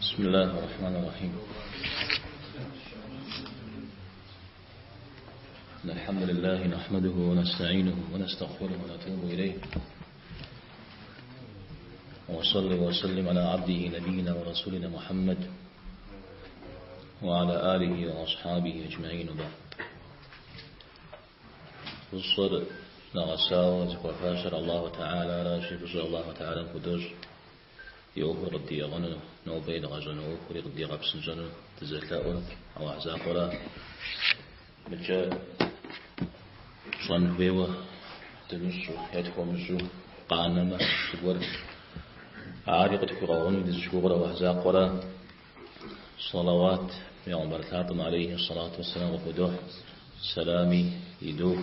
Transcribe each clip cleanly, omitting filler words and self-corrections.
بسم الله الرحمن الرحيم. إن الحمد لله نحمده ونستعينه ونستغفره ونتوب إليه. وصلي وسلم على عبده نبينا ورسولنا محمد وعلى آله وأصحابه أجمعين وبعد. Фӏыщӏэр нэгъэсауэ зыхуэфащэр Аллаху Тэхьэларащи, фӏыщӏэ Аллаху Тэхьэлам худощӏ. Ди ӏуэхур къыддиӏыгъыну, нобэ едгъэжьэну ӏуэхури къыддигъэпсынщӏэну дызэлъэӏур Аллахь закъуэра. Мыкӏэ тщӏэн хуейуэ дымыщӏу е тхуэмыщӏу къанэмэ зыгуэр, ари къытхуигъэгъуну дызыщыгугъыр Аллахь закъуэра. Салават Пегъымбар лъапӏэм алейхи сэлату уэсселам къыхудохь, сэлами идох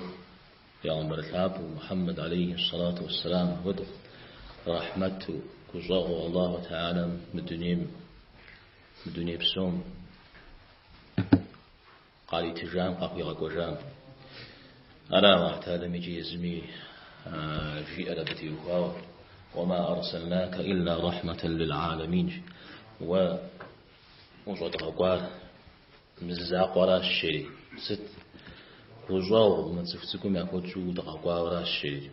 Пегъымбар лъапӏэу Мухьэммэд алейхи сэлату уэсселам хуэдэу рахьмэту, гущӏэгъуу Аллаху Тэхьэлам мы дунейм, мы дуней псом къаритыжам, къахуигъэкӏуэжам. Ара Аллаху Тэхьэлам икӏи езыми жиӏэр абы теухуауэ, Уама арсалнака илля рахьмэтэн лил-гьаламин. Уэ ущӏэдгъэкӏуар мы зы закъуэращ, жери. Сыт? Гущӏэгъу мы цӏыху цӏыкӏум яхуэтщӏу удгъэкӏуауэращ, жери.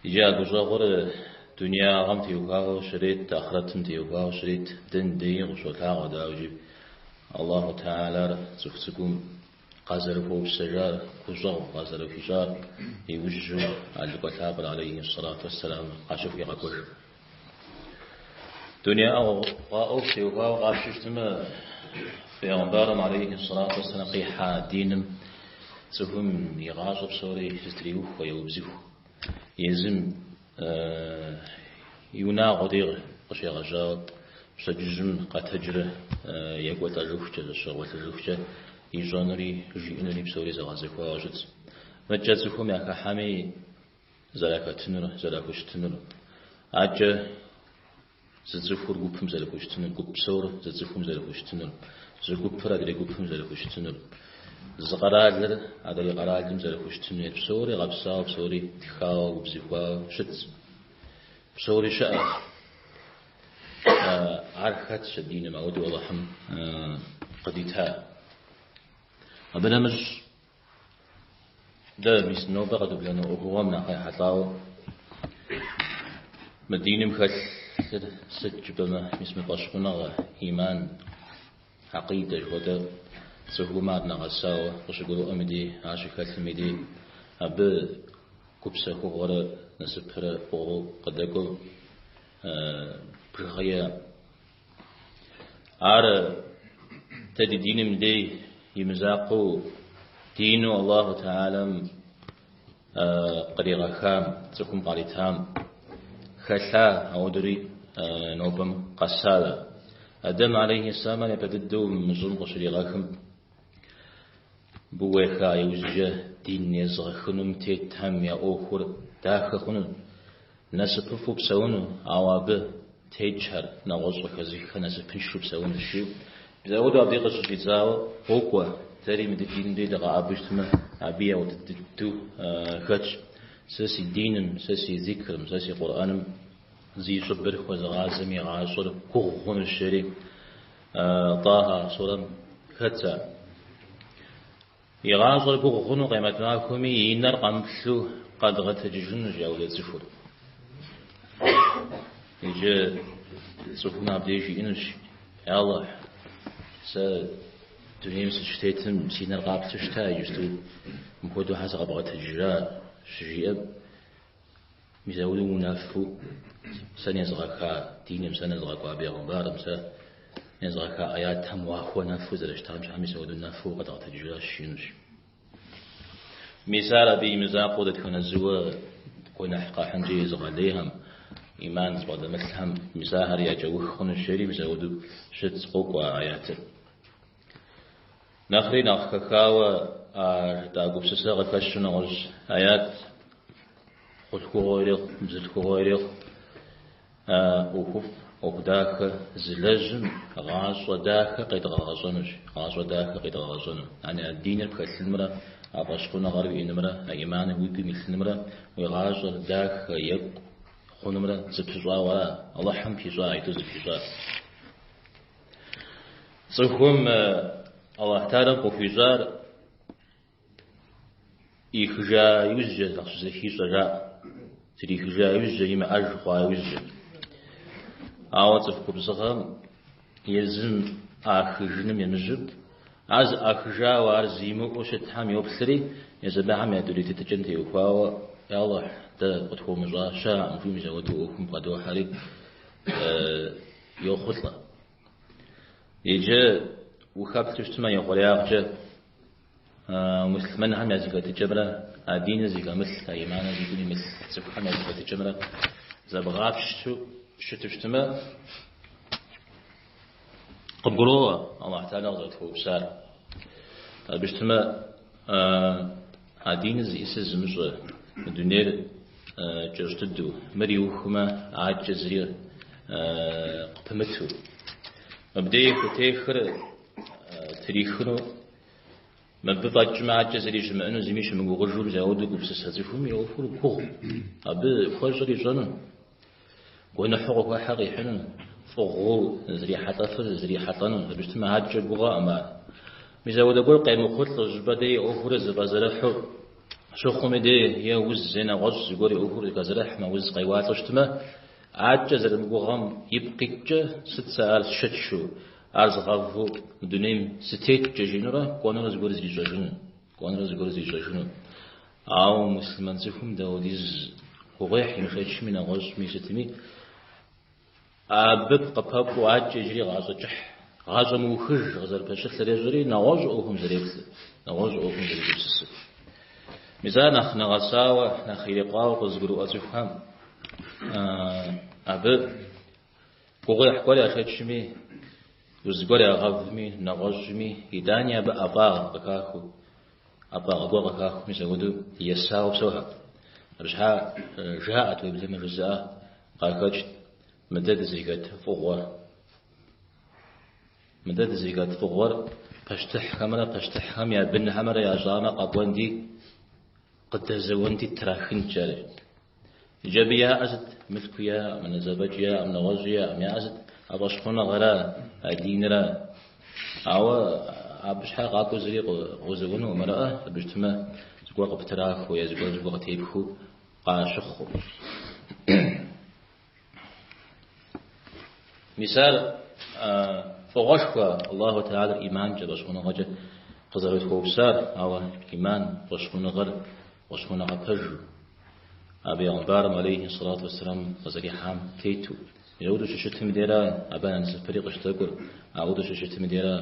Иджы а гущӏэгъур дунеягъэм теухуауэ щрет, ахърэтым теухуауэ щрет, дэн деи къыщолъагъуэ, дауикӏи Аллаху Тэхьэлар цӏыху цӏыкӏум къазэрыхуэупсэжар, гущӏэгъу къазэрыхуищӏар иужьу а лӏыкӏуэ лъапӏэр алейхи сэлату уэсселам къащыхуигъэкӏуэжым. Дунеягъэ ӏуэху теухуауэ къапщтэу щытмэ, Пегъымбарым алейхи сэлату уэсселам къихьа диным цӏыхум и гъащӏэ псори зытриухуэ, еубзыху. Езым и унагъуэ дей къыщегъэжьауэ пщэдджыжьым къэтэджрэ екӏуэлӏэжыхукӏэ, зэщыгъуэлъыжыхукӏэ ищӏэнури, жиӏэнури псори зэгъэзэхуауэ щытщ. Мыдкӏэ цӏыхум яхыхьэми зэрахэтынур, зэрахущытынур. Адэкӏэ зы цӏыхур гупым зэрыхущытынур, гуп псор зы цӏыхум зэрыхущытынур, зы гупыр адрей гупым зэрыхущытынур, зы къэралыр адрей къэралым зэрыхущытынур, псори гъэпсауэ, псори тхауэ, убзыхуауэ щытщ. Псори щыӏэщ. Ар хэтщ а диным, ауэдэу Алыхьым къыдита. Абы нэмыщӏ Дэ мис нобэ къэдублэну ӏуэхугъуэм нэхъ ехьэлӏауэ мы диным хэлъыр сыт жыпӏэмэ, мис мы фӏэщхъуныгъэ, иман, акъидэ жыхуэтӏэ цӏыхум ар нэгъэсауэ къыщыгурыӏуэм и дей, ар щыхэлъым и дей, абы гупсэхугъуэрэ насыпрэ фӏыгъуэу къыдэкӏуэу бжыгъэ иӏэ. Ар дэ ди диным дей имызакъуэу дину Аллаху Тэхьэлам къригъэхам, цӏыхум къаритам хэлъа ауэдэри нобэм къэсар. Адэм алейхи сэлам япэ дыдэу мы щӏым къыщригъэхым абы уеха иужькӏэ дин езыгъэхынум тетхэм я ӏуэхур дахэ хъуну, насыпыфӏэу псэуну, ауэ абы текӏхэр, нэгъуэщӏ къыхэзыххэр насыпыншэу псэунущ, жиӏэу. Мис ауэдэу абдей къыщыщӏидзауэ къокӏуэ, дэри мы ди диным дей дыкъэӏэбэу щытмэ, абы ауэдэ дыдэу хэтщ. Сэ си диным, сэ си зикрым, сэ си Къурӏэным зи щӏыбыр хуэзыгъазэм и гъащӏэр гугъу хъунущ, жери Тӏаха сурэм хэтщ ар. И гъащӏэр гугъу хъуну къемэт махуэми и нэр къэмыплъу къэдгъэтэджыжынущ ауэдэ цӏыхур. Иджы цӏыхум абдеж жиӏэнущ, Я Алыхь, сэ дунейм сыщытетым си нэр къаплъу щыта иджысту мыпхуэдэу щхьэ сыкъэбгъэтэджыжа, щыжиӏэм, мис ауэдэу унэфу сэ незгъэха диным, сэ нэзгъэкӏуа бегъымбарым, сэ незгъэха аятхэм уахуэнэфу зэрыщытам щхьэ мис ауэдэу нэфу укъэдгъэтэджыжащ, жиӏэнущ. Мис ар абы имызакъуэу дэтхэнэ зыуэ гуэныхь къахьынкӏэ езыгъэлейхэм, иман зыбгъэдэмылъхэм, мис ахэр я кӏэух хъунущ, жери мис ауэдэу щытщ, къокӏуэ а аятыр. Нэхъри нэхъ хэхауэ а жытӏа гупсысэ къыхэщу нэгъуэщӏ аят, хъулъхугъэу ирехъу, бзылъхугъэу ирехъу, ӏуэхуфӏ, ӏуэху дахэ зылэжьым гъащӏэ дахэ къедгъэгъэщӏэнущ, гъащӏэ дахэ къедгъэгъэщӏэну. Яни а диныр пхэлъынымрэ, а фӏэщхъуныгъэр уиӏэнымрэ, а иманыр уи гум илъынымрэ уи гъащӏэр дахэ, екӏу. хъунумрэ зэпыщӏауэ ара, Алыхьым пищӏа, итӏу зэпищӏа. Цӏыхум Алыхь Тэхьэлам къыхуищӏар ӏихыжа иужькӏэ нэхъ щызэхищӏэ жаӏэ. Трихыжа иужькӏэ, имыӏэж хъуа иужькӏэ. Ауэ цӏыху губзыгъэм езым ӏахыжыным емыжьу, ар зыӏахыжауэ, ар зимыӏэу щытхэм йоплъри, езы абыхэм я дуней тетыкӏэм теухуауэ, Ялыхь, дэ къытхуомыщӏа щыӏэкъым, жиӏэу мис ауэдэу ӏуэхум бгъэдохьэри, йохъулӏэ. Иджы ухэплъу щытмэ, ихъуреягъкӏэ муслъымэнхэм я зэхэтыкӏэмрэ а диныр зыхэмылъ, а иманыр зи гум имылъ цӏыхухэм я зэхэтыкӏэмрэ зэбгъапщу щыту щытмэ, къыбгуроӏуэ Аллахь Тэхьэлам къызэрытхуэупсар. Абы щытмэ, а диныр зиӏысыр зымыщӏэ мы дунейр кӏэщӏ дыдэу, мыр иухмэ, адэкӏэ зыри къыпымыту. Мыбдеж хутехыр трихыну, мыбы фӏэкӏмэ адэкӏэ зыри щымыӏэну, зыми щымыгугъыжу мис ауэдэу гупсысэ цӏыхум и ӏуэхур гугъу. Абы хуэщӏэр ищӏэну, гуэныхьу къыхуэхьыр къихьыну, фӏыгъуэу зрихьэлӏэфыр зрихьэлӏэну, абы щытмэ адэкӏэ гугъэкъым ар. Мис ауэдэ гуэр къемыхъулӏэу, щӏыпӏэ дей и ӏуэхур зэфӏэзэрыхьу щыхъум и дей е уз е нэгъуэщӏ зыгуэр и ӏуэхур зэхэзэрыхьмэ, уз къеуалӏэу щытмэ, адэкӏэ зэрымыгугъэм ипкъ иткӏэ сыт сэ ар сшэчу, ар згъэву мы дунейм сытеткӏэ жиӏэнурэ кӏуэнурэ зыгуэр зрищӏэжыну, кӏуэнурэ зыгуэр зрищӏэжыну. Ауэ муслъымэн цӏыхум дауэдиз гугъуехь имышэчми, нэгъуэщӏми сытми, абы къыпэкӏуэу адэкӏэ иджыри гъащӏэ кӏыхь, гъащӏэ мыухыж къызэрыпэщылъыр ещӏэри, нэгъуэщӏ ӏуэхум зэреплъыр, нэгъуэщӏ ӏуэхум зэрегупсысыр. Мис ар нэхъ нэгъэсауэ, нэхъ ирикъуауэ къызыгурыӏуэ цӏыхухэм абы гугъуехь гуэр яшэчми, уз гуэр ягъэвми, нэгъуэщӏми, итӏани абы ӏэфӏагъ къыхахыу, ӏэфӏагъ гуэр къыхахыу мис апхуэдэу есауэ псэухэр. Абы щхьа жаӏэт уеблэмэ жызыӏэ къахэкӏт, мы дэ дызыхэт фӏыгъуэр. Мы дэ дызыхэт фӏыгъуэр пащтыхьхэмрэ пащтыхьхэм я бынхэмрэ ящӏамэ къэкӏуэнти, къыдэзэуэнти трахынт, жари. Иджы абы яӏэ сыт? Мылъку яӏэкъым, зэфӏэкӏ яӏэкъым, нэгъуэщӏи яӏэкъым. Яӏэ сыт? А фӏэщхъуныгъэра, а динра. Ауэ абы щхьэ къакӏуэу зыри къозэуэнукъым, араӏэ, абы щытмэ, зыгуэр къыптрахыу е зыгуэр зыгуэр къытепхыу къащыхъуу. Мис ар фӏыгъуэшхуэ Аллаху Тэхьэлэр иманкӏэ, фӏэщхъуныгъэкӏэ къызэрытхуэупсар, ауэ иман фӏэщхъуныгъэр фӏэщхъуныгъэ пэжу, а бегъымбарым алейхи сэлату уэсселам къызэрихьам тету. Ауэдэу щыщытым дера абы насыпри къыщыдэкӏуэр, ауэдэу щыщытым дера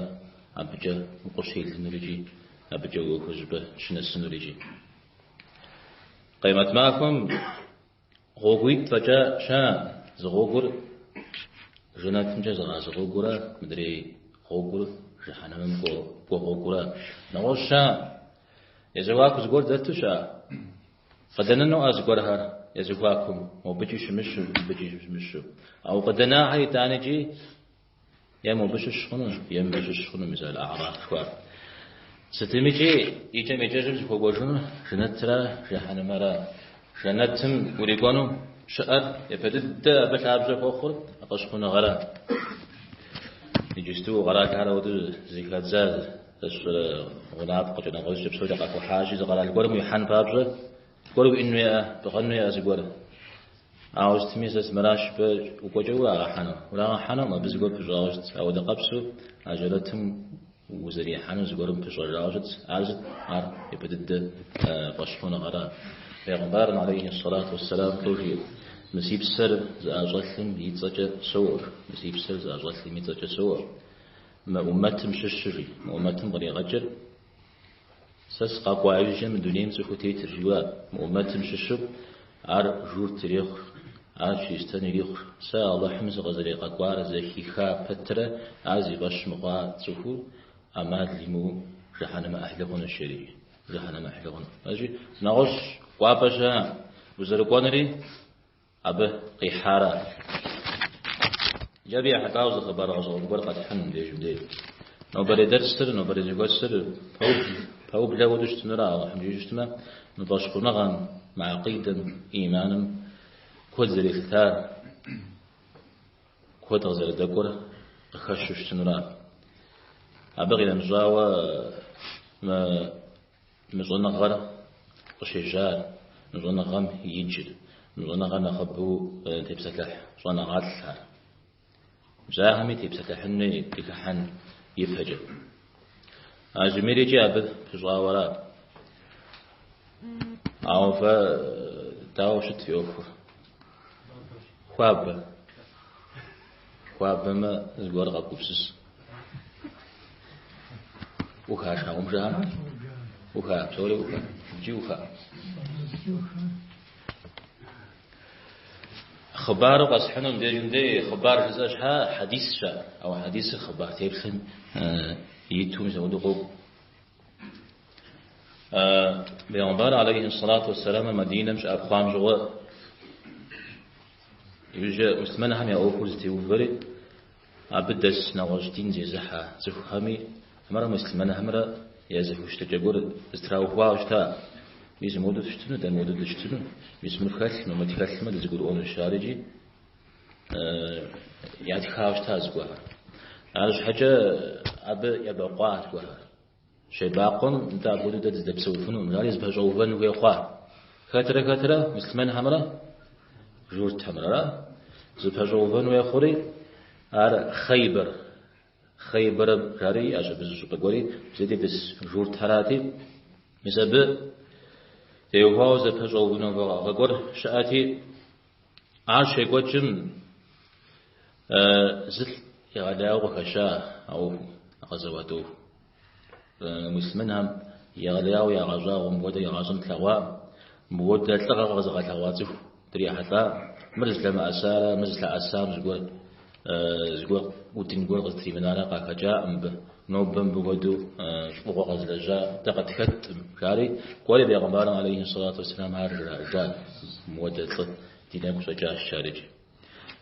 абыкӏэ укъыщелынур икӏи абыкӏэ уи ӏуэхур щӏыпӏэ щынэсынур икӏи. Къемэт махуэм Гъуэгуитӏ фӏэкӏа щыӏэкъым. Зы гъуэгур жэнэтымкӏэ зыгъазэ гъуэгура, мыдрей гъуэгур жыхьэнэмэм кӏуэ гъуэгура. Нэгъуэщӏ щыӏэкъым. Я зэхуаку зыгуэр дэту щыӏэ? Къыдэнэнуӏэ зыгуэрхэр я зэхуакум, мобыкӏи щымыщу, мыбыкӏи щымыщу. Ауэ къыдэнахэр итӏанэкӏи е мобы щыщ хъуну, е мыбы щыщ хъуну, мис Аль-Аӏраф жыхуаӏэр. Сытымикӏи икӏэм икӏэжым зыхуэкӏуэжынур жэнэтра жыхьэнэмэра. Жэнэтым урикӏуэну щыӏэр япэ дыдэ абы лъабжьэ хуэхъур а фӏэщхъуныгъэра. Иджысту къэралхэр ауэдэу зэхадза гъунапкъэкӏэ нэгъуэщӏкӏэ псори къахухьащи, зы къэрал гуэрым уихьэн папщӏэ зыгуэр уиӏэн хуейӏэ, пӏыгъын хуейӏэ зыгуэр. Ауэ щытми, сэ сымыращ жыпӏэ укӏуэкӏэ урагъэхьэну. Урагъэхьэнукъым, абы зыгуэр пыщӏауэ щытщ. Ауэдэ къабзэу а жэнэтым узэрихьэну зыгуэрым пыщӏэжауэ щытщ. Ар сыт? Ар япэ дыдэ фӏэщхъуныгъэра. Пейгъэмбарым алейхи сэлату уэсселам жиӏэ, Мы си псэр зыӏэщӏэлъым и цӏэкӏэ соӏуэ. Мы си псэр зыӏэщӏэлъым и цӏэкӏэ соӏуэ. Мы ӏуммэтым щыщу жи, мы ӏуммэтым къригъэкӏыр Сэ сыкъэкӏуа иужькӏэ мы дунейм цӏыхуу тетыр, жиӏэу, мы ӏуммэтым щыщу ар журт ирехъу, ар чристэн ирехъу. Сэ Алыхьым сыкъызэригъэкӏуар зэхиха пэтрэ ар зи фӏэщ мыхъуа цӏыхур ӏэмал имыӏэу жыхьэнэмэ ӏыхьлы хъунущ, жери, жыхьэнэмэ ӏыхьлы хъуну. Аращи, нэгъуэщӏ кӏуапӏэ щыӏэкъым, узэрыкӏуэнури абы къихьара. Иджы абы ехьэлӏауэ зы хъыбар гъэщӏэгъуэн гуэр къэтхьын мыбдежым деж. Нобэрей дэрсыр, нобэрей зэхуэсыр пэублэ хуэдэу щытынура, Алыхьым жиӏэу щытмэ, мы фӏэщхъуныгъэм, мы акъидэм, иманым куэд зэрелъытар, куэд къызэрыдэкӏуэр къыхэщу щытынура. Абы къинэмыщӏауэ мы щӏэныгъэр къыщежьар, мы щӏэныгъэм иджыр, мы щӏэныгъэр нэхъыбэу тепсэлъыхь щӏэныгъэлӏхэр. Мис ахэми тепсэлъыхьын хуей дыхыхьэн ипэкӏэ. А жымерикӏи абы пыщӏауэра. Ауэ фэ дауэ щыт фи ӏуэхур? Хуабэ. Хуабэмэ зыгуэр къэбгупсыс. Уха щхьэгъубжэхэм? Уха, псори уха. Иджы уха. Хъыбару къэсхьыну мыбдежым дей хъыбар жысӏэ щхьа хьэдисщ ар, ауэ хьэдисыр хъыбар теплъэм иту мис апхуэдэу къокӏу. Бегъымбар алейхи сэлату уэсселам Мадинэм щыӏэпхъуам щыгъуэ иужькӏэ муслъымэнхэм я ӏуэхур зэтеувэри, абы дэс нэгъуэщӏ дин зезыхьэ цӏыхухэми хьэмэрэ муслъымэнхэмрэ я зэхущытыкӏэ гуэр зэтраухуауэ щыта. Мис мыуэду фыщытыну, дэ мыуэду дыщытыну, мис мыр фхэлъмэ, мыр тхэлъмэ дызэгурыӏуэнущ жарикӏи ятхауэ щыта зыгуэрхэр. Арщхьэкӏэ абы ебэкъуа зыгуэрхэр. Щебакъуэм, нтӏэ апхуэдэу дэ дыздэпсэуфынукъым, жари зыпэщӏэувэн хуей хъуа. Хэтрэ хэтрэ муслъымэнхэмрэ журтхэмрэ, ара? Зыпэщӏэувэн хуей хъури, ар Хъейбэр. Хъейбэр жари иӏэщ абы зы щӏыпӏэ гуэри, абдей дэс журтхэрати, мис абы теухуауэ зэпэщӏэувэныгъэ гуэр щыӏэти, ар щекӏуэкӏым зылӏ егъэлеяуэ къыхэща а ӏуэхум, а къэзэуат ӏуэхум. Муслъымэнхэм егъэлеяуэ ягъэщӏагъуэ мыпхуэдэ игъащӏэм тлъэгъуа, мыпхуэдэ лӏыгъэ къэзыгъэлъэгъуа цӏыху дрихьэлӏа, мыр зылъэмыӏэсарэ, мыр зылъэӏэсам зыгуэр зыгуэр удын гуэр къызытримынарэ къахэкӏакъым мыбы. Нобэ мыбы хуэдэу фӏыгъуэ къэзылэжьа дэ къытхэткъым, жари, кӏуэри бегъымбарым алейхи сэлату уэсселам ар жраӏэжа, мыуэдэ лӏы ди нэгу щӏэкӏащ, жарикӏ.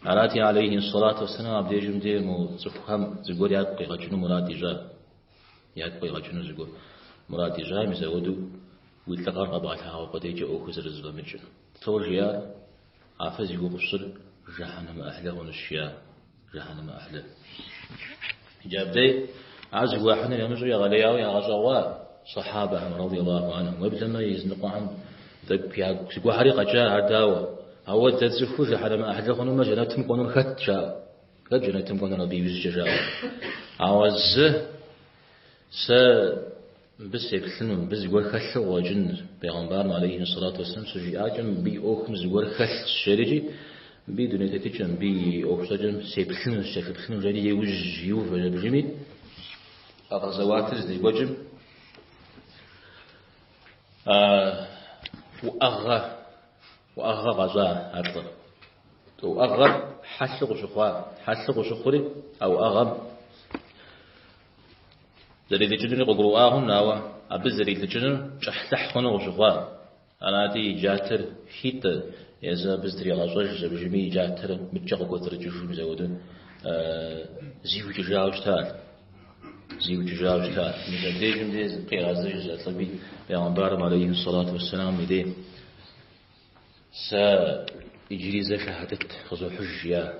Арати, алейхи сэлату уэсселам абдежым де мо цӏыхухэм зыгуэр ягу къигъэкӏыну мурад ищӏа. Ягу къигъэкӏыну зыгуэр мурад ищӏа, мис ауэдэу уи лӏыгъэр къэбгъэлъагъуэ къудейкӏэ ӏуэхур зэрызэфӏэмыкӏыр. Лӏо жиӏар, а фэ зи гугъу фщӏыр жыхьэнэмэ ӏыхьлы хъунущ, жиӏа, жыхьэнэмэ ӏыхьлы. Иджы абдей ар зыхуахьынур ямыщӏэу егъэлеяуэ ягъэщӏэгъуа сахьабэхэм, радиаллаху анхум. Уеблэмэ языныкъуэхэм тӏэкӏу ягу зыгуэрхэри къэкӏа, ар дауэ? Ауэ дэ цӏыхур жыхьэнэмэ ӏыхьлы хъунумэ, жэнэтым кӏуэнур хэт, жаӏэу. Хэт жэнэтым кӏуэнур абы иужькӏэ, жаӏэу. Ауэ зы сэ мыбы сеплъыну, мыбы зыгуэр хэлъу къыщӏэкӏын, бегъымбарым алейхи сэлату уэсселам щыжиӏакӏэ, мыбы и ӏуэхум зыгуэр хэлъщ, жерикӏи, мыбы и дуней тетыкӏэм, мыбы и ӏуэхущӏэкӏэм сеплъыну, сыкӏэлъыплъыну, жери иужь иувэщ абыжми, а къэзэуатыр здекӏуэкӏым, уӏэгъэ, уӏэгъэ къащӏа а лӏыр. Уӏэгъэр хьэлъэу къыщыхъуа, хьэлъэу къыщыхъури, а уӏэгъэм зэрилӏыкӏынури къыгурыӏуа хъун, ауэ абы зэрилӏыкӏынур кӏыхьлӏыхь хъуну къыщыхъуа. Арати, и джатэр хитӏэ, езы абы зытригъэщӏэжщ, абыжми и джатэр мыткӏэ къыкӏуэцӏрыкӏыжу мис ауэдэу зиукӏыжауэ щыта. Зиукӏыжауэ щыта. Мис абдежым де къигъэзэжщ а лӏыми, бегъымбарым алейхи сэлату уэсселам и дей. Сэ иджыри зэ шэхьадэт къызохьыж, жиӏа,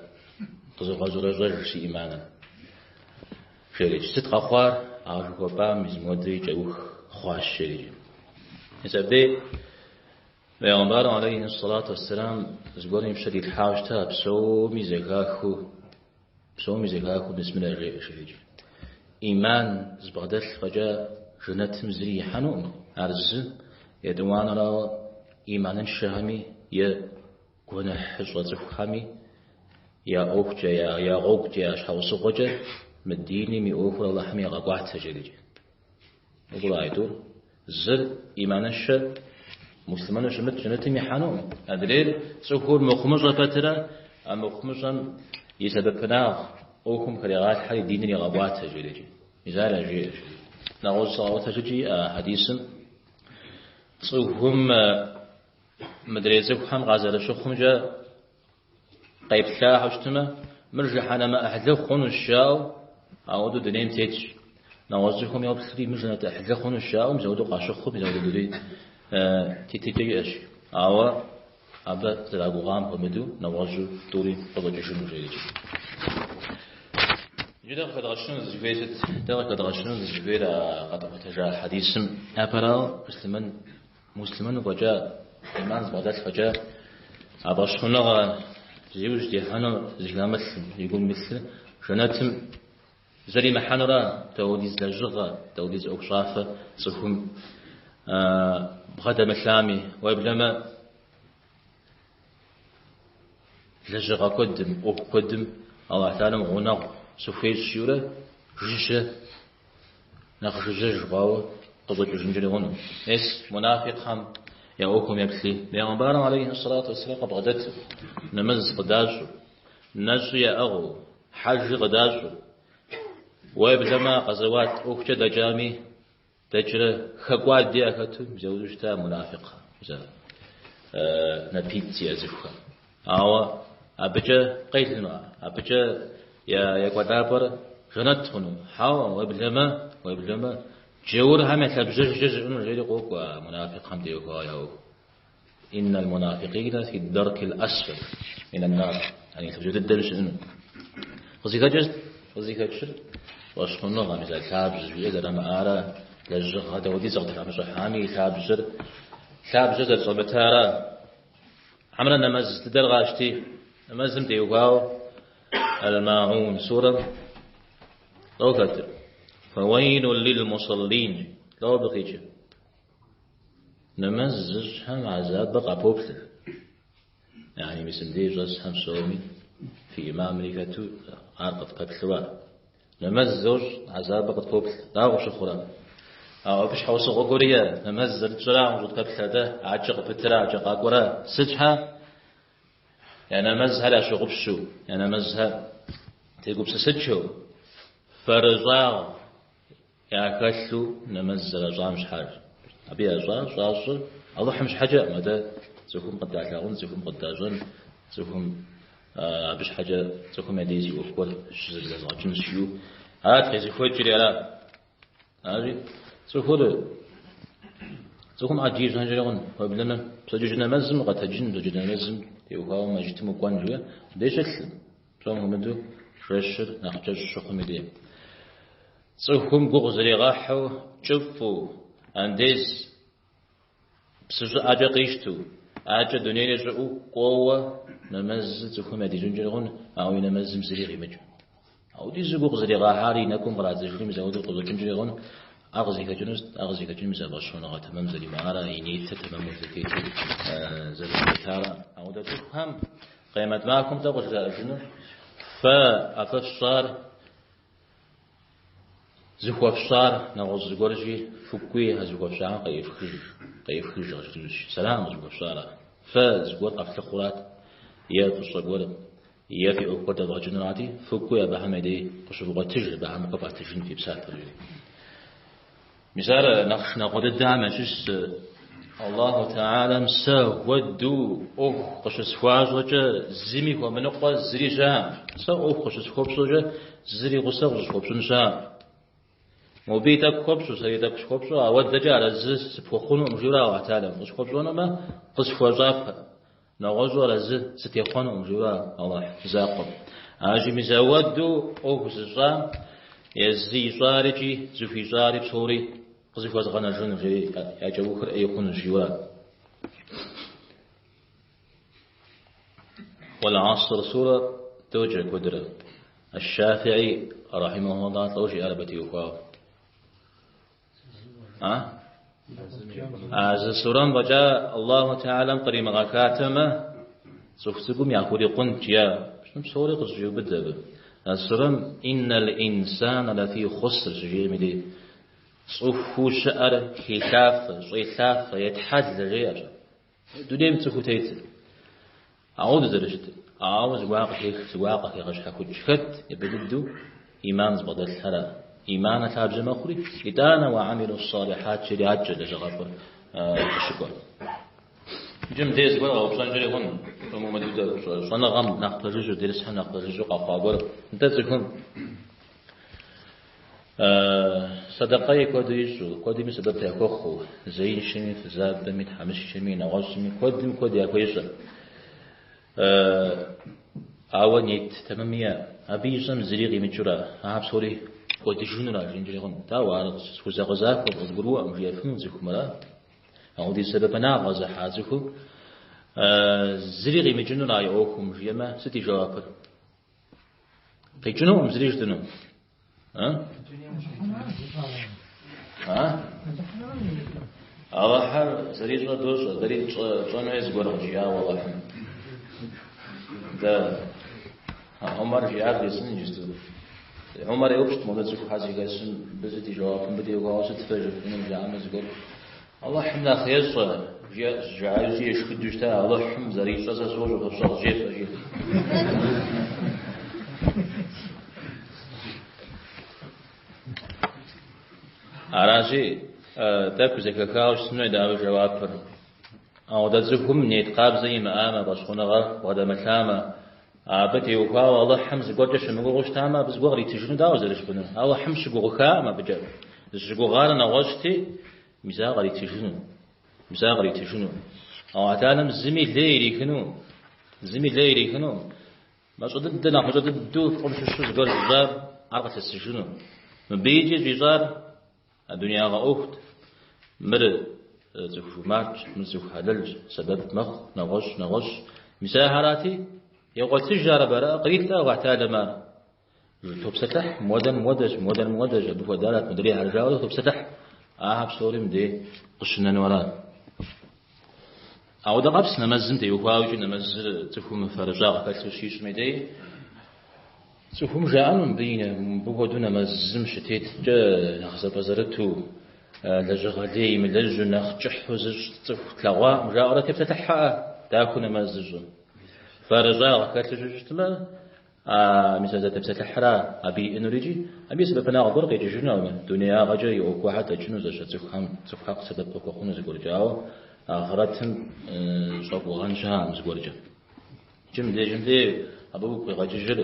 къызогъэщӏэрэщӏэж си ӏиманыр. Жерикӏ, сыт къэхъуар? А жыхуэпӏам мис мыуэдэ и кӏэух хъуащ, жерикӏ. Мис абдей бегъымбарым алейхи сэлату уэсселам зыгуэрым и пщэ дилъхьауэ щыта, псоми зэхахыу, псоми зэхахыу мис мыр яжеӏэ, жерикӏ. Ӏиман зыбгъэдэлъ фӏэкӏа жэнэтым зыри ихьэнукъым, ар зы, етӏуанэрауэ ӏиманыншэхэми е гуэныхьыщӏэ цӏыхухэми я ӏуэхукӏэ, я гъуэгукӏэ, я щхьэусыгъуэкӏэ мы диным и ӏуэхур Алыхьым егъэкӏуатэ, жерикӏ. Угура айтӏур? Зыр ӏиманыншэ муслъымэну щымыт жэнэтым ихьэнукъым. Адрейр цӏыхур мыхъумыщӏэ пэтрэ, а мыхъумыщӏэм и сэбэпынагъ ӏуэхум хрегъалъхьэри диныр егъэкӏуатэ, жерикӏ. Мис ар яжеӏэ. Нэгъуэщӏ къэӏуэтэжыкӏи иӏэ а хьэдисым цӏыхум мыдрей цӏыхухэм къазэрыщыхъумкӏэ къеплъахэу щытмэ, мыр жыхьэнэмэ ӏыхьлы хъунущ жаӏэу, ауэдэу дунейм тетщ. Нэгъуэщӏ цӏыхум йоплъри, мыр жэнэт ӏыхьлы хъунущ жаӏэу, мис ауэдэу къащыхъуу, мис ауэдэ дуней тетыкӏэ иӏэщ. Ауэ Абы зэрагугъам хуэмыдэу нэгъуэщӏу тӏури къыщӏэкӏыжыну жери. Иджы дэ къыхэдгъэщыну дызыхуейр сыт? Дэ къыхэдгъэщыну дызыхуейр а къэтӏуэтэжа хьэдисым япэрауэ муслъымэн муслъымэну фӏэкӏа, ӏиман зыбгъэдэлъ фӏэкӏа, а фӏэщхъуныгъэ зи ужь дихьэну зыхэмылъым, и гум имылъыр жэнэтым зэримыхьэнура, дауэдиз лэжьыгъэ, дауэдиз ӏуэхущӏафэ цӏыхум бгъэдэмылъами, уеблэмэ лэжьыгъэ куэдым, ӏуэху куэдым Аллахь Тэхьэлам гъунэгъу сыхуещӏ жиӏэурэ жыжьэ, нэхъ жыжьэж хъуауэ къыщӏэкӏыжынкӏэри хъуну. Мес, мунафикъхэм я ӏуэхум еплъи, Бегъымбарым алейхи сэлату уэсселам къыбгъэдэту, нэмэз къыдащӏу, нэщӏи яӏыгъыу, хьэжи къыдащӏу, уеблэмэ къэзэуат ӏуэхукӏэ дэкӏами, дэкӏрэ хэкӏуади яхэту мис ауэдэу щыта мунафикъхэр, мис а напитӏ зиӏэ цӏыхухэр. Ауэ абыкӏэ къелыну, абыкӏэ я екӏуэлӏапӏэр жэнэт хъуну? Хьэуэ, уеблэмэ, уеблэмэ, джэурхэм я лъабжьэжкӏэ щыӏэну жери къокӏуэ а мунафикъхэм теухуауэ я ӏуэху. Иннал мунафикъина фи ддаркил асфал минан нар. Яни лъабжьэ дыдэм щыӏэну. Къызыхэкӏыр сыт? Къызыхэкӏыр фӏэщхъуныгъэм, мис а лъабжьэ жиӏэ зэрамыӏара, лэжьыгъэ дауэдиз къытрамыщӏыхьами и лъабжьэр, лъабжьэ зэрыщӏэмытара. Хьэмэрэ нэмэз дыдэр къащти, нэмэзым теухуауэ Аль-Маун сурэм лӏо хэтыр. Фэуэйлун лил-мусаллин. Лӏо абы къикӏыр. Нэмэз зыщӏхэм гӏэзабыр къапоплъэ. Яни мис мыбдеж щӏэсхэм псоми фи имамри хэту ар къытпэплъэу ара. Нэмэз зощӏ, гӏэзабыр къытпоплъэ. Дауэ къыпщыхъурэ? Ауэ абы щхьэусыгъуэ гуэр иӏэ, нэмэз зэрытщӏыракъым щӏытпэплъэр дэ, акӏэ къыпытыра, акӏэ къакӏуэрэ. Сыт щхьэ? Я нэмэзхэр ящыгъупщэу, я нэмэзхэр тегупсысыкӏыу, фэрыщӏагъ яхэлъу нэмэз зэращӏам щхьэ. Абы ящӏар щӏащӏыр Алыхьым щхьэкӏэкъым, атӏэ цӏыхум къыдалъагъун, цӏыхум къыдащӏэн, цӏыхум абы щхьэкӏэ цӏыхум я деж зи ӏуэху гуэр щызэблэзгъэкӏынщ жиӏэу. Арат къезыхуэкӏри ара. Ари цӏыхур цӏыхум ӏэджи ищӏэнкӏэри хъун, уеблэмэ пщэдджыжь нэмэзым укъэтэджын, пщэдджыжь нэмэзым теухуауэ мэжджытым укӏуэн жиӏэ, дей щылъым. Псом хуэмыдэу жэщыр нэхъ кӏэщӏ щыхъум и дей. Цӏыхум гугъу зригъэхьу, кӏыфӏу, андез псы щӏыӏэкӏэ къищтэу, акӏэ дунейри щӏыӏэу кӏуэуэ нэмэзыр цӏыхум ядищӏынкӏэри хъун, ауэ и нэмэзым зыри къимыкӏыу. Ауэдизу гугъу зригъэхьар и нэкӏум кърадзэжыну мис ауэдэу къыщӏэкӏынкӏэри хъун, ар къызыхэкӏыну сыт? Ар къызыхэкӏыну мис а фӏэщхъуныгъэ тэмэм зэримыӏара, и ниетыр тэмэму зэтету зэрымытара. Ауэдэ цӏыхухэм къемэт махуэм тӏэ къыжраӏэжыну, фэ а фэ фщӏар зыхуэфщӏар нэгъуэщӏ зыгуэрщи, фыкӏуи а зыхуэфщӏахэм къеӏыфхыж, къеӏыфхыж къыжриӏэнущ. Сэракъым зыхуэфщӏар ар. Фэ зыгуэр къэфлъыхъурат е фӏыщӏэ гуэр, е фи ӏуэху гуэр дэвгъэкӏынурати, фыкӏуи абыхэм я дей къыщывгъуэтыж, абыхэм къыватыжын фи псапэр жери. Мис ар нэхъ шынагъуэ дыдэхэм ящыщщ Аллаху Тэхьэлам сэ хуэдэу ӏуэху къыщысхуащӏэкӏэ зыми хуэмыныкъуэ зыри щыӏэкъым. Сэ ӏуэху къыщысхуэпщӏэкӏэ зыри гъусэ къыщысхуэпщӏын щыӏэкъым. Мобыи тӏэкӏу хуэпщӏу, сэри тӏэкӏу схуэпщӏу, ауэдэкӏэ арэзы сыпхуэхъунукъым, жиӏэурэ Аллаху Тэхьэлам. Къысхуэпщӏэнумэ, къысхуэщӏапэ. Нэгъуэщӏу арэзы сытехъуэнукъым, жиӏэурэ Аллахь закъуэм. Аращи, мис ауэдэу ӏуэху зыщӏам, езы ищӏар икӏи зыхуищӏари псори къызыхуэзгъэнэжыну, жери я кӏэухыр ӏей хъунущ, жиӏэурэ. Уэл-Аср сурэ доджэ куэдрэ. Аш-Шафии, рахьимахуллах, лӏо жиӏар абы теухуауэ. А? А зы сурэм фӏэкӏа Аллаху Тэхьэлам къримыгъэхатэмэ, цӏыху цӏыкӏум яхурикъунт, жиӏа. Псори къызэщӏеубыдэ абы. А сурэм иннал инсана лафи хъуср щыжиӏэм и дей цӏыхуу щыӏэр хелъафэ, щӏелъафэ, етхьэлэ, жеӏэ. Дунейм цӏыхуу тетыр. Ауэдэу зэрыщытыр. Ауэ зыгуэр къыхех, зыгуэр къыхегъэщхьэхукӏ. Хэт япэ дыдэу ӏиман зыбгъэдэлъхэр? ӏиманыр лъабжьэ мэхъури, итӏанэ уэ амилу ссалихьат жери адэкӏэ лэжьыгъэфӏыр къыщыкӏуэр. Иджы мыбдеж зыгуэр къэупщӏэнкӏэри хъун, щӏэныгъэм нэхъ пэжыжьэу, дерсхэм нэхъ пэжыжьэу къэхъуа гуэр. Нтӏэ цӏыхум. Сэдэкъэи куэду ищӏу, куэдми сэбэп яхуэхъуу, зеиншэми, фызабэми, тхьэмыщкӏэми, нэгъуэщӏми, куэдым куэд яхуещӏэ. Ауэ нет тэмэм иӏэ, абы ищӏэм зыри къимыкӏыурэ, ахэр псори кӏуэдыжынура жиӏэнкӏэри хъун. Дауэ ар схузэгъэзахуэкъым, къызгурыӏуэкъым, жиӏэфыну цӏыхум, ара? Апхуэдиз сэбэпынагъ къэзыхьа цӏыхум зыри къимыкӏынура и ӏуэхум, жиӏэмэ, сыт и жэуапыр? Къикӏынукъым зыри жытӏэну. Алыхьыр зэрищӏэр дощӏэ, дэри тщӏэн хуей зыгуэр къыджиӏауэ Алыхьым. Дэ Умар жиӏар бжесӏэн иджысту. Умар еупщӏт модэ цӏыхухэр зыхэсым, мыбы сыт и жэуапым, мыбы теухуауэ сыт фэ жыфӏэнур жаӏэмэ зыгуэр. Алыхьым нэхъ ещӏэ, жиӏа иужькӏи ешхыдэу щыта, Алыхьым зэрищӏэр сэ сощӏэ, фэ фщӏэр къызжефӏэ, жиӏэ. Аращи, тӏэкӏу зэхэхауэ щытын хуей дауи жэуапыр. Ауэдэ цӏыхум нет къабзэ имыӏамэ, фӏэщхъуныгъэ бгъэдэмылъамэ, абы теухуауэ Алыхьым зыгуэркӏэ щымыгугъыу щытамэ, абы зыгуэр къритыжыну дауэ зэрыжыпӏэнур? Алыхьым щыгугъыхакъым абыкӏэ. Зыщыгугъар нэгъуэщӏти, Мис ар къритыжыну, мис ар къритыжыну. Алыхь Тэхьэлам зыми лей ирихыну, зыми лей ирихыну, мащӏэ дыдэ, нэхъ мащӏэ дыдэу фӏым щыщу зыгуэр зыщӏар, ар къылъысыжыну. Мыбы икӏи щӏищӏар а дунеягъэ ӏуэхут. Мыр цӏыху жумартщ, мыр цӏыху хьэлэлщ, сэбэп мэхъу, нэгъуэщӏ, нэгъуэщӏ. Мис ахэрати, егъуэтыж ар абы, ара, къритӏэ Алыхь Тэхьэлам ар. Топсэлъыхь, муэдэр муэдэщ, муэдэр муэдэщ, абы хуэдэрат, мыдрейхэр жаӏэурэ топсэлъыхь. Ахэр псори мыдей къыщынэну ара. Ауэдэ къэпс нэмэзым теухуауэ икӏи нэмэзыр цӏыхум фэрыщӏагъ хэлъу щищӏым и дей, цӏыхум жаӏэну мыбы и мыбы хуэдэу нэмэзым щытеткӏэ нэхъ зэпӏэзэрыту, лэжьыгъэ лей имылэжьу, нэхъ кӏыхьу зыщӏ цӏыху тлъэгъуакъым жаӏэурэ тепсэлъыхьэ дахэу нэмэз зыщӏым. Фэрыщӏагъ хэлъу щытмэ, А мис а зэтепсэлъыхьра абы иӏэнур икӏи абы и сэбэпынагъ гуэр къикӏыжыну, дунеягъэкӏэ и ӏуэхухэр дэкӏыну зэщэ цӏыхухэм, цӏыхухэр сэбэп къыхуэхъуну зыгуэркӏэ, ауэ ахърэтым щӏэгугъэн щыӏэкъым зыгуэркӏэ. Иджы мыбдежым дей абы уигу къигъэкӏыжыр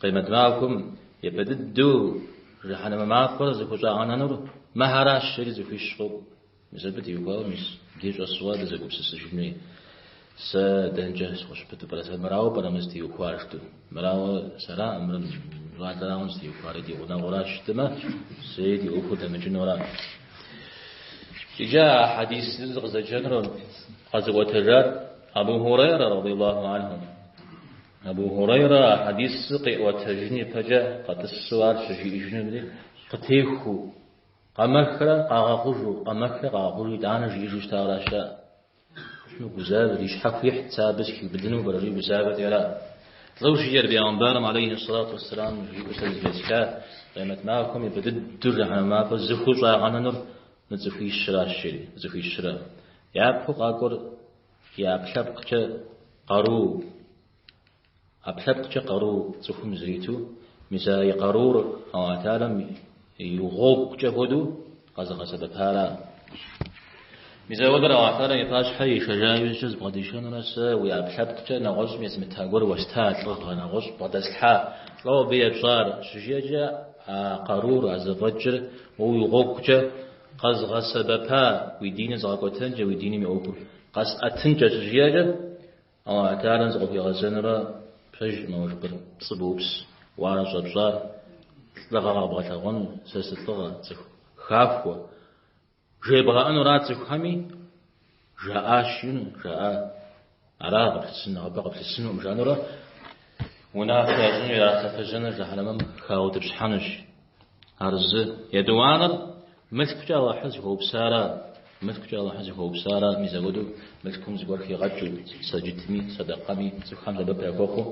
къемэт махуэм япэ дыдэу жыхьэнэмэ мафӏэр зыхущӏагъэнэнур мыхьэращ жери цӏыхуищ къокӏуэ. Мис абы теухуауэ мис дей щӏэсуэ дызэгупсысыжынуи, сэ дэнкӏэ сыкъыщыпыту пӏэрэ, сэ мырауэ пӏэрэ мы зытеухуар жытӏэу. Мырауэ сэраӏым, мыр щӏалэрауэ зытеухуари ди гъунэгъуращ жытӏэмэ, зэи ди ӏуэхур дэмыкӏыну ара. Иджы а хьэдис дыкъызэджэнур къэзыӏуэтэжар Абу Хурейрэ радиаллаху анху. Абу Хурейрэ а хьэдисыр къиӏуэтэжын ипэкӏэ къэтӏысу ар щыжиӏэжынум къытехуу Къэмэхрэ къагъэхъужу, къэмэхрэ къагъэхъужу итӏанэ жиӏэжу щытаращ. Ну гузавэт, и щхьэ хуихьт, сэ абы сыхиубыдыну пӏэрэ, жиӏэу гузавэти ара. Лӏо жиӏэр бегъымбарым алейхи сэлату уэсселам жиӏэу сэ зэхэсха, къемэт махуэм япэ дыдэу жыхьэнэмэ мафӏэр зыхущӏагъэнэнур мы цӏыхуищыращ, жери, мы цӏыхуищыра. Япэу къакӏуэр и ӏэпкълъэпкъкӏэ къару, ӏэпкълъэпкъкӏэ къару цӏыхум зриту, мис а и къарур Аллахь Тэхьэлам и гъуэгукӏэ хуэдэу къэзыгъэсэбэпара. Мис ауэдэр Аллахь Тэхьэлам и пащхьэ ишэжа иужькӏэ зыбгъэдишэнурэ сэ уи ӏэпкълъэпкъкӏэ нэгъуэщӏым езмыта гуэр уэста, лӏыгъэ нэгъуэщӏ бгъэдэслъхьа, лӏо абы епщӏар щыжиӏэкӏэ а къарур, а зэфӏэкӏыр уэ уи гъуэгукӏэ къэзгъэсэбэпа, уи диныр згъэкӏуэтэнкӏэ, уи диным и ӏуэхур къэсӏэтынкӏэ щыжиӏэкӏэ, Аллахь Тэхьэлам зыкъыхуигъэзэнурэ пэжкъым а жыпӏэр, пцӏы боупс, уэ ар щӏэпщӏар, лӏыгъэ къэбгъэлъэгъуэну, сэ сылӏыгъэ, цӏыху хахуэ. Жебгъэӏэнура цӏыхухэми, жаӏащ жиӏэну, жаӏа, ара къыплъысыну, абы къыплъысынукъым жаӏэнурэ, унафэ ящӏыну иралъэфэжьэныр жыхьэнэмэм хаутӏыпщхьэнущ. Ар зы. Етӏуанэр мылъкукӏэ Алыхьыр зыхуэупсара, мылъкукӏэ Алыхьыр зыхуэупсара, мис апхуэдэу мылъкум зыгуэр хигъэкӏыу, сэджытми, сэдэкъэми, цӏыхухэм сэбэп яхуэхъуу.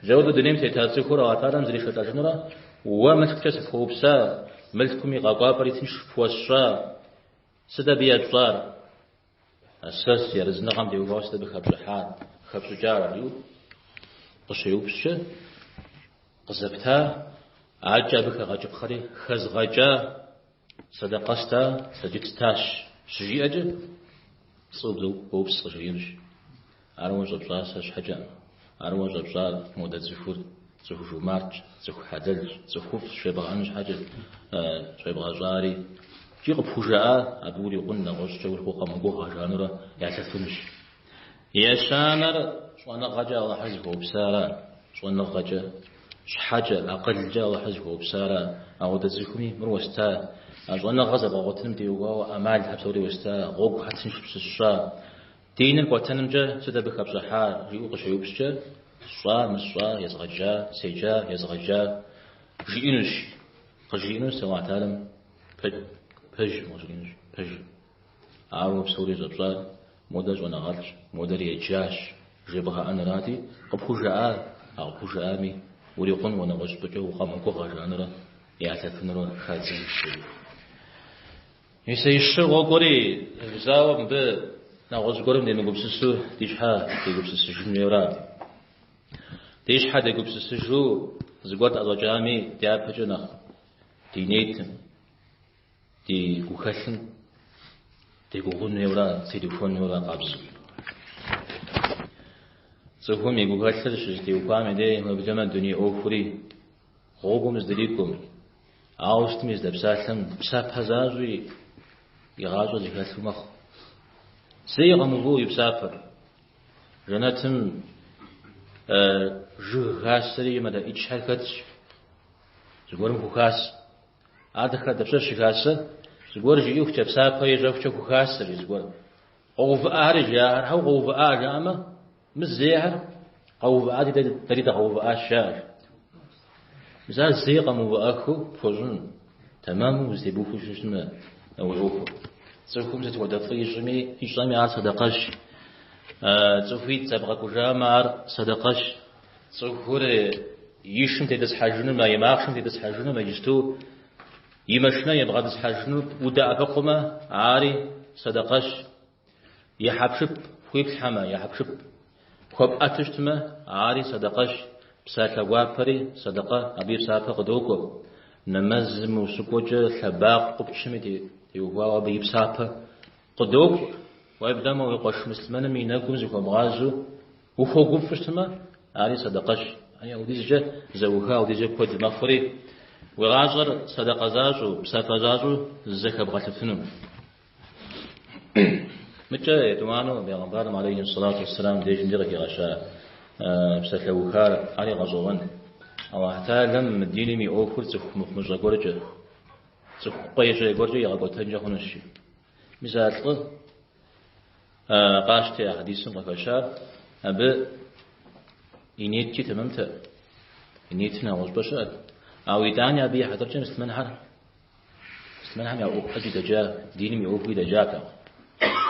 Мис апхуэдэу дунейм тета цӏыхур Алыхь Тэхьэлам зришэлӏэжынурэ, уэ мылъкукӏэ сыпхуэупса, мылъкум и къэкӏуапӏэри тынш пхуэсщӏа, сыт абы епщӏар? А сэ си арэзыныгъэм теухуауэ сыт абы хэпщӏыхьар, хэпщӏыкӏар, жиӏэу къыщеупщӏкӏэ, къызэпта, адэкӏэ абы хэгъэкӏыпхъэри хэзгъэкӏа, сэдэкъэ ста, сэджыт стащ щыжиӏэкӏэ, пцӏы боупс къыжриӏэнущ. Ар уэ щӏэпщӏар сэ щхьэкӏэкъым. Ар уэ щӏэпщӏар модэ цӏыхур. Цӏыху жумартщ, цӏыху хьэлэлщ, цӏыхуфӏщ жебгъэӏэн щхьэкӏэ щӏебгъэщӏари. Икӏи къыпхужаӏа, абы урикъун нэгъуэщӏкӏэ укъэмыгугъэ жаӏэнурэ ялъэфынущ. Ещанэр щӏэныгъэкӏэ Алыхьыр зыхуэупсара, щӏэныгъэкӏэ, щхьэкӏэ, акъылкӏэ Алыхьыр зыхуэупсара, ауэдэ цӏыхуми мыр уэста, а щӏэныгъэ зэбгъэгъуэтыным теухуауэ ӏэмалхэр псори уэста, гъуэгухэр тынш пщысщӏа, диныр кӏуэтэнымкӏэ сыт абы хэпщӏыхьа, жиӏэу къыщеупщӏкӏэ, сщӏа, мысщӏа, езгъэджа, седжа, езгъэджа, жиӏэнущ, къыжиӏэнущ Алыхь Тэхьэлам пэжым къыжиӏэнущ, пэжым. Ауэ псори щӏэпщӏар модэр щӏэныгъэлӏщ, модэр еджащ жебгъэӏэнырати, къыпхужаӏа, а къыпхужаӏами урикъун уэ нэгъуэщӏыпӏэкӏэ укъэмыгугъэ жаӏэнурэ ялъэфынурэ хадзэнущ. Мис а щыр къокӏуэри, зауэ мыбы нэгъуэщӏ гуэрым демыгупсысу ди щхьэ дегупсысыжын хуейуэра. Ди щхьэ дегупсысыжу зыгуэр тӏэщӏэкӏами, дяпэкӏэ нэхъ ди нетым, Ди гухэлъым дегугъун хуейуэра, зытедухуэн хуейуэра къабзэу. Цӏыхум и гухэлъыр щызэтеухуам и дей уеблэмэ дуней ӏуэхури гъуэгум здрикӏуэм, ауэ сытми здэпсалъэм псапэ защӏи и гъащӏэр зэхэлъу мэхъу. Зэи къэмыувыӏэу и псапэр. Жэнэтым жыг хасэри мэлэӏичхэр хэтщ, зыгуэрым хухас. Ар дапщэщ щыхасэр? Зыгуэр жиӏэхукӏэ, псапэ ищӏэхукӏэ хухасэр, жи зыгуэр. Къэувыӏари, жи ахэр, хьэуэ къэувыӏа жаӏэмэ, мы зейхэр къэувыӏати, дэри дыкъэувыӏащ, жаӏэр. Мис ар зэи къэмыувыӏэххэу пхуэщӏын, тэмэму узытебухуэу щытмэ, уи ӏуэхур. Цӏыхум сыт хуэдэ фӏы ищӏми, ищӏэми ар сэдэкъэщ. Цӏыхуитӏ зэбгъэкӏужамэ, ар сэдэкъэщ. Цӏыхур и шым тетӏысхьэжынумэ, и махъшэм тетӏысхьэжынумэ, иджысту и машинэ ебгъэтӏысхьэжыну удэӏэпыкъумэ, ари сэдэкъэщ. И хьэпшып хуиплъхьэмэ, и хьэпшып хуэпӏэту щытмэ, ари сэдэкъэщ. Псалъэ гуапэри сэдэкъэ, абы и псапэ къыдокӏуэ. Нэмэзым ущыкӏуэкӏэ лъэбакъуэ пчыми теухуауэ абы и псапэ къыдокӏуэ. Уеблэмэ уи къуэш муслъымэным и нэгум зыхуэбгъазэу Ухуэгуфӏэу щытмэ, ари сэдэкъэщ. Ари аудизкӏэ зэуха, аудизкӏэ куэд мэхъури, уи гъащӏэр сэдэкъэ защӏэу, псапэ защӏэу зэхэбгъэлъыфыну. Мыкӏэ етӏуанэу бегъымбарым алейхи сэлату уэсселам дежым де къыхигъэща псалъэухар ари гъэщӏэгъуэн. Аллахь Тэхьэлам мы диным и ӏуэхур цӏыху мыхъумыщӏэ гуэркӏэ, цӏыху къуейщӏей гуэркӏэ игъэкӏуэтэнкӏэ хъунущ. Мис а лӏы Къащтэ а хьэдисым къыхэщар, абы и неткӏи тэмэмтэ, и нетыр нэгъуэщӏыпӏэ щыӏэт. Ауэ итӏани абы и хьэтыркӏэ муслъымэнхэр, муслъымэнхэм я ӏуэху ӏэджи дэкӏа, диным и ӏуэхуи дэкӏатэкъым.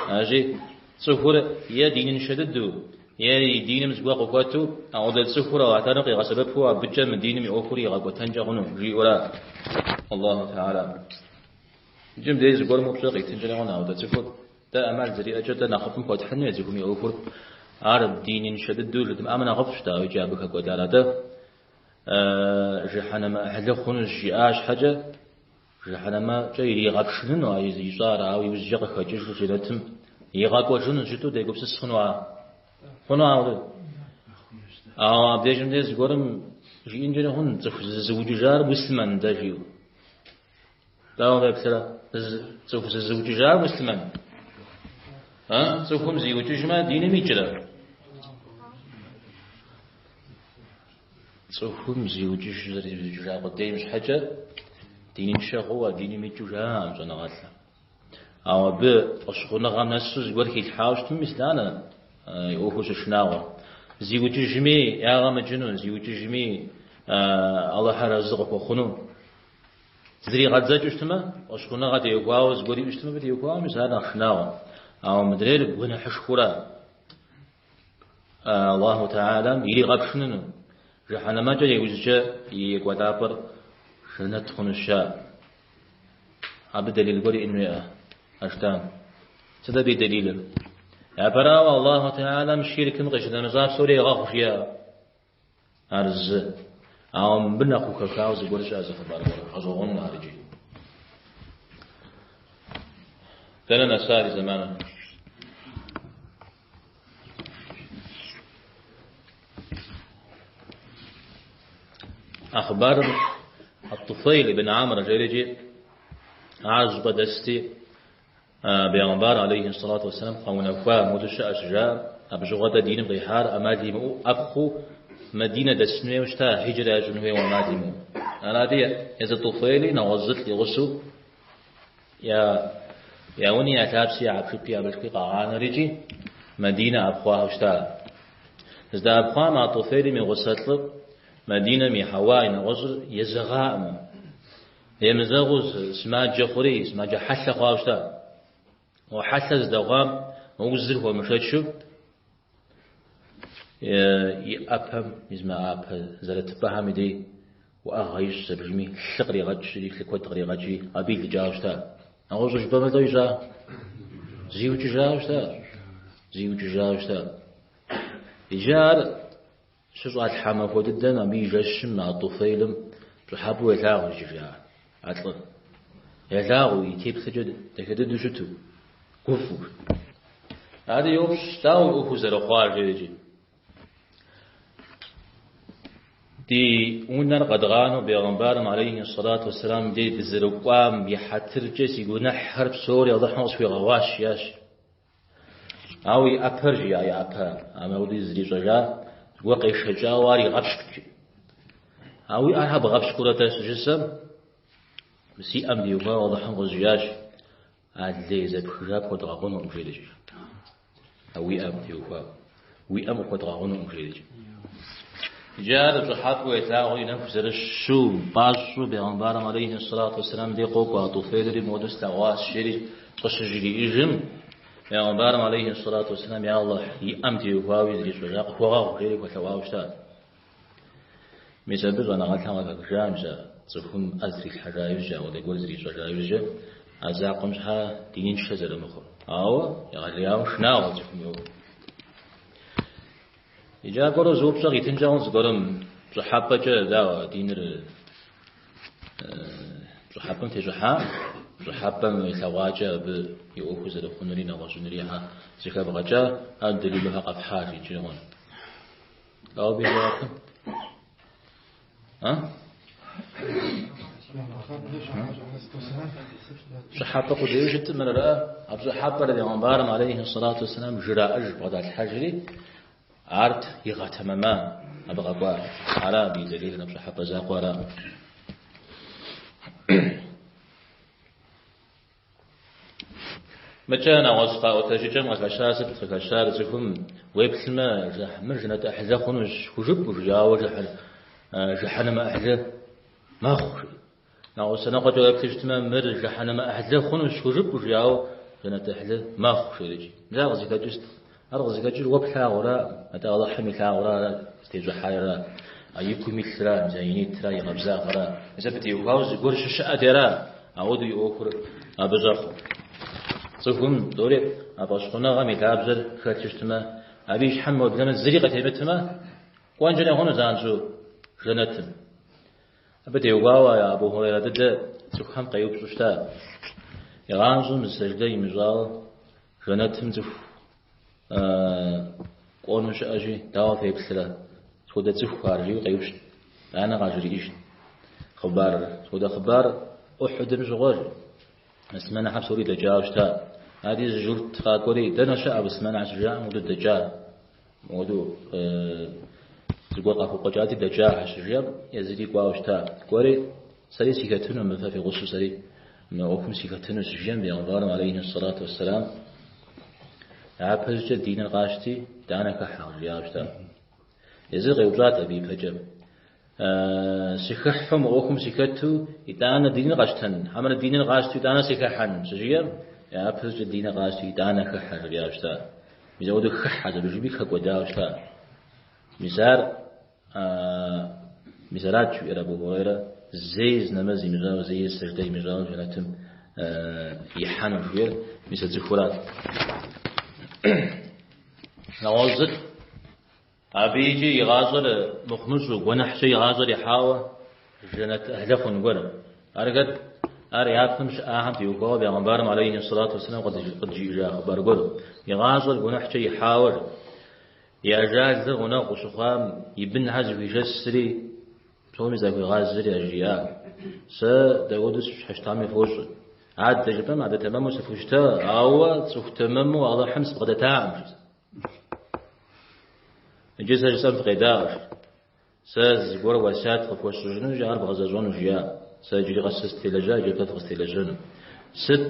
Аращи, цӏыхур е диныншэ дыдэу, е и диным зыгуэр къыхуэту, ауэдэ цӏыхур Аллахь Тэхьэлам къигъэсэбэпу абыкӏэ мы диным и ӏуэхур игъэкӏуэтэнкӏэ хъуну, жиӏэурэ Аллаху Тэхьэлам. Иджы мыбдеж зыгуэрым упщӏэ къитынкӏэри хъуну, ауэдэ цӏыхур дэ ӏэмал зэриӏэкӏэ дэ нэхъыфӏым хуэтхьыну е цӏыхум и ӏуэхур ар диныншэ дыдэу жыдмыӏэмэ нэхъыфӏщ, дауэ икӏи абы хэкӏуэдар. Атӏэ жыхьэнэмэ ӏыхьлы хъунущ жиӏа щхьэкӏэ, жыхьэнэмэкӏэ иригъэпшыныну а ищӏар, ауэ иужькӏэ къыхэкӏыжу жэнэтым игъэкӏуэжынущ жытӏэу дегупсыс хъуну ар? Хъуну ауэ? Ауэ абдежым деж зыгуэрым жиӏэнкӏэри хъун, цӏыху зызыукӏыжар муслъымэн дэ жиӏэу. Дауэ феплърэ? Цӏыху зызыукӏыжар муслъымэн? А? Цӏыхум зиукӏыжмэ, диным икӏрэ? Цӏыхум зиукӏыж зэрызиукӏыжа къудейм щхьэкӏэ диныншэ хъууэ, диным икӏыу жаӏэм щӏэныгъэлӏым. Ауэ абы фӏэщхъуныгъэм нэсу зыгуэр хилъхьауэ щытмэ, мис итӏанэ и ӏуэхур щышынагъуэр. Зиукӏыжми ягъэ мыкӏыну, зиукӏыжми Алыхьыр арэзы къыхуэхъуну. Зригъэдзэкӏыу щытмэ, фӏэщхъуныгъэ теухуауэ зыгуэр иӏэу щытмэ, абы теухуауэ мис ар нэхъ шынагъуэ. Ауэ мыдрейр гуэныхьышхуэрэ Аллаху Тэхьэлам иригъэпшыныну, жыхьэнэмэкӏэ иужькӏэ и екӏуэлӏапӏэр жэнэт хъунущ жаӏэ. Абы дэлил гуэр иӏэн хуейӏэ, Аштан. Сыт абы и дэлилыр? Япэрауэ, Аллаху Тэхьэлам ширкым къищынэмыщӏа псори егъэгъу жиӏэ. Ар зы. Ауэ мыбы нэхъ ухэхауэ зыгуэр щыӏэ зы хъыбар гуэр гъэщӏэгъуэну ар иджы. Дэнэ нэса ди зэманыр? А хъыбарыр Ат-Туфейл ибн Амр жерикӏи ар зыщӏыпӏэ дэсти, Бегъымбар алейхи сэлату уэсселам къэунэхуа мыуэду щыӏэщ жаӏэ, абы щыгъуэ-тӏэ диным къихьар ӏэмал имыӏэу ӏэпхъуу Мадинэ дэсын хуейуэ щыта, хьиджрэ ящӏын хуейуэ ӏэмал имыӏэу. Арати, езы Туфейли нэгъуэщӏ зылӏ и гъусэу я уни, я лъапси, я хьэпшыпи, я мылъкуи къагъанэрикӏи Мадинэ ӏэпхъуауэ щыта. Здэӏэпхъуам а Туфейлым и гъусэ лӏыр Мадинэм и хьэуа и нэгъуэщӏыр езэгъакъым. Емызэгъыу сымаджэ хъури, сымаджэ хьэлъэ хъуауэ щыта. О хьэлъэ здэхъуам узыр хуэмышэчу и ӏэпэм, мис мы ӏэпэ зэрытыпӏэхэм и дей уӏэгъэ ищӏ зэбжыми, лъы къригъэкӏри, лъы куэд къригъэкӏри, абы илӏыкӏауэ щыта. Нэгъуэщӏу жыпӏэмэ лӏо ищӏа? Зиукӏыжауэ щыта. Зиукӏыжауэ щыта. Иджы ар Щыщӏалъхьа махуэ дыдэм абы и жэщым а Туфейлым пщӏыхьэпӏэу елъагъу иджы жаӏэ а лӏыр. Елъагъу и теплъэкӏэ дахэ дыдэу щыту, гуфӏэу. Ари йоупщӏ, дауэ уи ӏуэхур зэрыхъуар, жери. Ди унэр къэдгъанэу бегъымбарым алейхи сэлату уэсселам дей дызэрыкӏуам и хьэтыркӏэ си гуэныхьхэр псори Алыхьым къысхуигъэгъуащ, жиӏащ. Ауэ и ӏэпэр жиӏа, и ӏэпэ апхуэдиз зрищӏэжа, зыгуэр къешэкӏауэ ар игъэпщкӏут жи. Ауэ уи ӏэр щхьэ бгъэпщкӏурэ-тӏэ щыжысӏэм, си ӏэм теухуауэ Алыхьым къызжиӏащ, а лей зэпхыжа пхуэдгъэгъунукъым, жери жи. А уи ӏэм теухуауэ. Уи ӏэм къыхуэдгъэгъунукъым, жери жи. Иджы ар пщӏыхьэпӏэу елъагъури нэху зэрыщу, пӏащӏэу бегъымбарым алейхи сэлату уэсселам дей къокӏуэ а Туфейлри мыуэду слъэгъуащ, жери къыщыжриӏэжым, бегъымбарым алейхи сэлату уэсселам я Алыхь и ӏэм теухуауи зрищӏэжа къыхуэгъэгъу, жери хуэлъэӏуауэ щытат. Мис абы щӏэныгъэлӏхэм къыхахыжа, мис а цӏыхум ӏэ зрилъхьэжа иужькӏэ, ауэдэ гуэр зрищӏэжа иужькӏэ, а закъуэм щхьа диныншэ зэрымыхъур. Ауэ егъэлеяуэ шынагъуэ цӏыхум и ӏуэху. Иджы аргуэру зы упщӏэ къитынкӏэ хъун зыгуэрым пщӏыхьэпӏэкӏэ, дауэ, диныр пщӏыхьэпӏэм тещӏыхьа, пщӏыхьэпӏэм илъэгъуакӏэ абы и ӏуэхур зэрыхъунури нэгъуэщӏынури хьэ зэхэбгъэкӏа, ар дэлилу хьэ къэфхьа жиӏэнкӏэ хъун. Дауэ абы и жэуапыр? А? Пщӏыхьэпӏэ къудейуэ щытым ара? А пщӏыхьэпӏэр бегъымбарым алейхи сэлату уэсселам жраӏэж бгъэдалъхьэжри, арт игъэтэмэма абы къэкӏуа. Ара абы и дэлилыр, пщӏыхьэпӏэ закъуэ ара? Мыкӏэ нэгъуэщӏ къаӏуэтэжыкӏэм къыхэщар сыт? Къыхэщар цӏыхум уеплъмэ, мыр жэнэт ӏыхьлы хъунущ хужыпӏэу жи, ауэ жыхьэнэмэ ӏыхьлы мэхъу жи. Нэгъуэщӏ лъэныкъуэкӏэ уеплъу щытмэ, мыр жыхьэнэмэ ӏыхьлы хъунущ хужыпӏэу жи, ауэ жэнэт ӏыхьлы мэхъу жерикӏ. Мис ар къызыхэкӏыр сыт? Ар къызыхэкӏыр уэ плъагъура, атӏэ Алыхьым илъагъура ара, зытещӏыхьайра, а и гум илъра, мис а и нетра, и къабзагъэра. Мис абы теухуауэ зыгуэр щыщыӏэти ара, ауэдэу и ӏуэхур абы щӏэхъур. Цӏыхум тӏури а фӏэщхъуныгъэм и лъабжьэр хэлъу щытмэ, абы и щхьэм уеблэмэ зыри къытемытмэ, кӏуэнкӏэри хъуну занщӏэу жэнэтым. Абы теухуауэ Абу Хурейрэ дыдэ цӏыхухэм къеупщӏу щыта. Игъащӏэм зы сэждэ имыщӏауэ жэнэтым цӏыху кӏуэну щыӏэщи, дауэ феплърэ? Схуэдэ цӏыху ар жиӏэу къеупщӏт. Итӏанэ къажриӏэжт хъыбарыр. Схуэдэ хъыбар Ухьудым щыгъуэ жи. Муслъымэнхэр псори дэкӏауэ щыта. Ари зы журт къакӏуэри, дэнэ щыӏэ муслъымэнхэр щыжаӏэм, мыуэду дэкӏа. Мыуэду зыгуэр къахукъуэкӏати дэкӏа щыжиӏэм, езыри кӏуауэ щыта. Кӏуэри, сэри сыхэтыну, мы фэ фи гъусэу сэри мы ӏуэхум сыхэтыну щыжиӏэм, бегъымбарым алейхи сэлату уэсселам япэщӏыкӏэ диныр къащти, итӏанэ хыхьэ къыжриӏауэ щыта. Езыр къеупщӏат абы ипэкӏэ. Сыхыхьэу мы ӏуэхум сыхэту, итӏанэ диныр къэщтэн, хьэмэрэ диныр къасщтэу итӏанэ сыхыхьэн, щыжиӏэм, япэщӏыкӏэ диныр къащти, итӏанэ хыхьэ, жриӏауэ щыта. Мис ауэдэу хыхьэщ абы жиӏэми хэкӏуэдауэ щыта. Мис ар, мис арат жиӏэр Абу Хурейрэ, зэи зы нэмэз имыщӏауэ, зэи зы сэждэ имыщӏауэ жэнэтым ихьэну жиӏэр, мис а цӏыхурат. Нэгъуэщӏ зылӏ. Абы икӏи и гъащӏэр мыхъумыщӏэу, гуэныхькӏэ и гъащӏэр ихьауэ жэнэт ӏыхьлы хъун гуэр. Ар хэт? Ар япэм щыӏахэм теухуауэ бегъымбарым алейхи сэлату уэсселам къыджиӏэжа хъыбар гуэр. И гъащӏэр гуэныхькӏэ ихьауэ, и ажалыр гъунэгъу къыщыхъуам и бынхэр зэхуишэсри. Псоми захуигъазэри яжриӏа. Сэ дауэду сыщхьэщытами фощӏэ. Адэ жыпӏэм адэ тэмэму сыфхущыта, ауэ цӏыху тэмэму Алыхьым сыбгъэдэтакъым, жи. Иджы сэ жысӏэм фыкъедаӏуэ, жи. Сэ зыгуэр уэсят къыфхуэсщӏыжынущи, ар бгъэзэщӏэну, жиӏа. Сэ иджыри къэс сэ сытелэжьа, иджы фэ фыкъыстелэжьэну. Сыт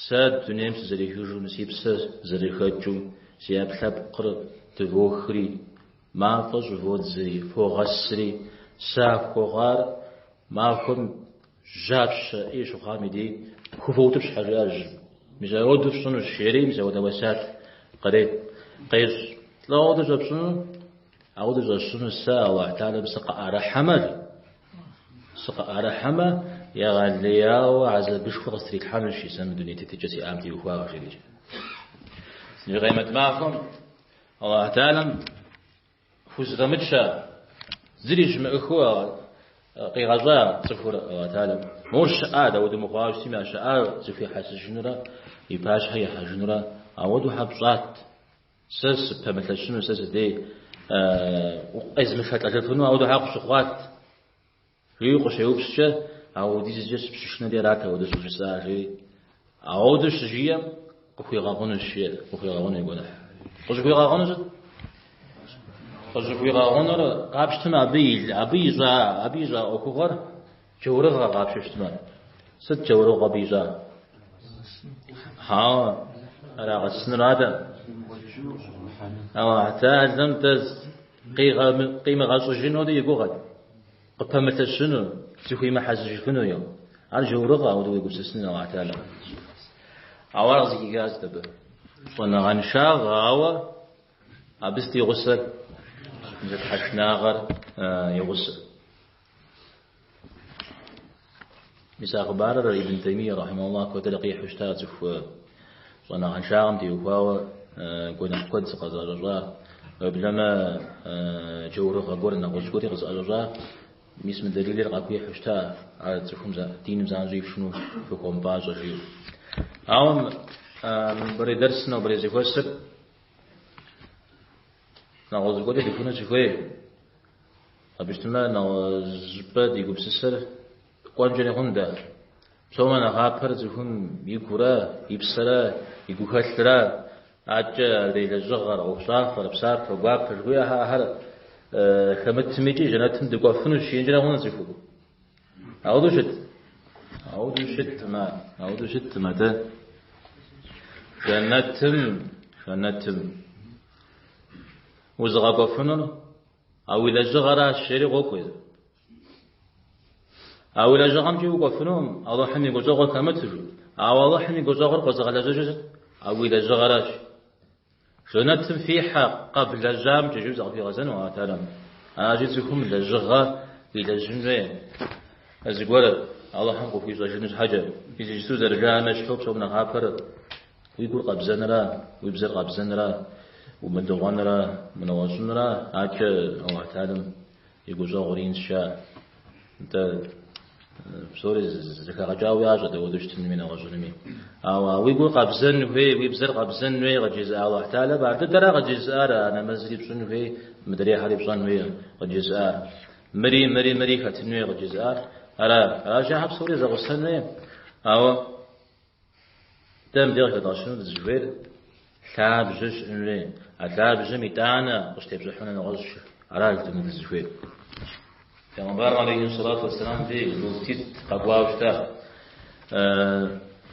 сэ дунейм сызэрехыжу, си псэр зэрыхэкӏыу, си ӏэпкълъэпкъыр тывохри, мафӏэ щӏыводзэри, фогъэсри, сахуэ гъар махуэм жьапщэ ӏей щыхъуам и дей хывоутӏыпщхьэ, жиӏащ. Мис ауэдэу фщӏынущ, жери, мис ауэдэ уэсят кърет, къещӏ. Лӏо ауэдэу щӏэпщӏыну? Ауэдэу щӏэсщӏыну сэ Аллахь Тэхьэлам сыкъыӏэрыхьэмэ, сыкъыӏэрыхьэмэ, егъэлеяуэ гьэзабышхуэ къыстрилъхьэнущ, сэ мы дуней тетыкӏэ сиӏам теухуауэ, жери. И къемэт махуэм Аллахь Тэхьэлам хузэфӏэмыкӏ зыри щымыӏэххэу къигъэщӏа цӏыхур Аллахь Тэхьэлам. Мор щыӏа, дауэдэу мыхъуауэ щытми, а щыӏар зэхуихьэсыжынурэ, и пащхьэ ихьэжынурэ, ауэдэу щхьэ пщӏат. Сэ сыпэмылъэщыну, сэ сыдей укъезмышэлӏэжыфыну ауэдэу щхьэ къыпщыхъуат. Жиӏэу къыщеупщӏкӏэ, ауэдизкӏэ сыпщышынэри арат ауэдэу щӏыжысӏар, жери. Ауэдэу щыжиӏэм къыхуигъэгъунущ, жиӏэ, къыхуигъэгъуну и гуэныхь. Къыщӏыхуигъэгъуну сыт? Къыщӏыхуигъэгъунур къапщтэмэ, абы и, абы ищӏа, абы ищӏа ӏуэхугъуэр джаурыгъэ къапщтэу щытмэ. Сыт джаурыгъэ абы ищӏа? Хьэуэ, ӏэрагъэсынурадэ. Аллахь Тэхьэлам дэ къимыгъэщӏыжыну и гугъэт. Къыпэмылъэщыну, зыхуимыхьэсыжыфыну еу. Ар джаурыгъэ ауэдэу уегупсысыну Аллахь Тэхьэлам. Ауэ ар къызыхихар сыт абы? Щӏэныгъэншагъэ, ауэ абы сыт и гъусэр? Тхьэшынагъэр и гъусэ. Мис а хъыбарыр Ибн Таймия рахьимэхуллах куэдрэ къихьу щыта цӏыху щӏэныгъэншагъэм теухуауэ гуэныхь куэд зыкъызыӏэщӏэщӏа, уеблэмэ джаурыгъэ гуэр, нэгъуэщӏ гуэри къызыӏэщӏэщӏа, мис мы дэлилыр къахуихьу щыта, ар цӏыхум диным занщӏэу ифшыну фыхуэмыпӏащӏэ жиӏэу. Ауэ нобэрей дэрс, нобэрей зэхуэсыр нэгъуэщӏ зыгуэри дыхуну сыхуей. Абы щытмэ, нэгъуэщӏ щӏыпӏэ ди гупсысэр кӏуэнкӏэри хъун дэ. Псомэ нэхъапэр цӏыхум и гурэ, и псэрэ, и гухэлърэ, адэкӏэ адрей лэжьыгъэр, ӏуэхущӏафэр, псапэ, гуапэ жыхуиӏэхэр ахэр хэмытмикӏи жэнэтым дыкӏуэфынущ жиӏэнкӏэрэ хъуну цӏыхур. Ауэдэу щыт? Ауэдэу щытмэ, ауэдэу щытмэ, дэ жэнэтым, жэнэтым узыгъэкӏуэфынур а уи лэжьыгъэращ, жери къокӏуэ езыр. А уи лэжьыгъэмкӏи укӏуэфынукъым, Алыхьым и гущӏэгъур хэмыту. Ауэ Алыхьым и гущӏэгъур къозыгъэлэжьыжыр сыт? А уи лэжьыгъэращ. Жэнэтым фихьэ къэвлэжьамкӏэ жиӏэу закъыхуигъэзэну Аллахь Тэхьэлам. Аращи цӏыхум лэжьыгъэ илэжьын хуей. Зыгуэр Алыхьым къыхуищӏэжыну щхьэкӏэ. Мис иджыпсту зэрыжаӏэм ещхьу псом нэхъапэр уи гур къабзэнра, уи бзэр къабзэнра, умыдыгъуэнра, умынэгъуэщӏынра, адэкӏэ Аллахь Тэхьэлам и гущӏэгъур инщ жаӏэ. Нтӏэ, псори зэхэгъэкӏауэ ящӏэ дауэдэу щытынуми нэгъуэщӏынуми. Ауэ уи гур къабзэн хуей, уи бзэр къабзэн хуей къыджезыӏа Аллахь Тэхьэлам, ар дыдэра къыджезыӏар, а нэмэзри пщӏын хуей, мыдрейхэри пщӏэн хуей къыджезыӏар. Мыри, мыри, мыри хэтын хуей къыджезыӏар. Ара, аращи, ахэр псори зэгъусэн хуей. Ауэ дэ мыбдеж къыхэдгъэщыну дызыхуейр лъабжьэ щыӏэн хуей. А лъабжьэм итӏанэ къыщытепщӏыхьыну нэгъуэщӏ аращ жытӏэну дызыхуейр. Пейгъэмбарым алейхи сэлату уэсселам дей журтитӏ къэкӏуауэ щыта.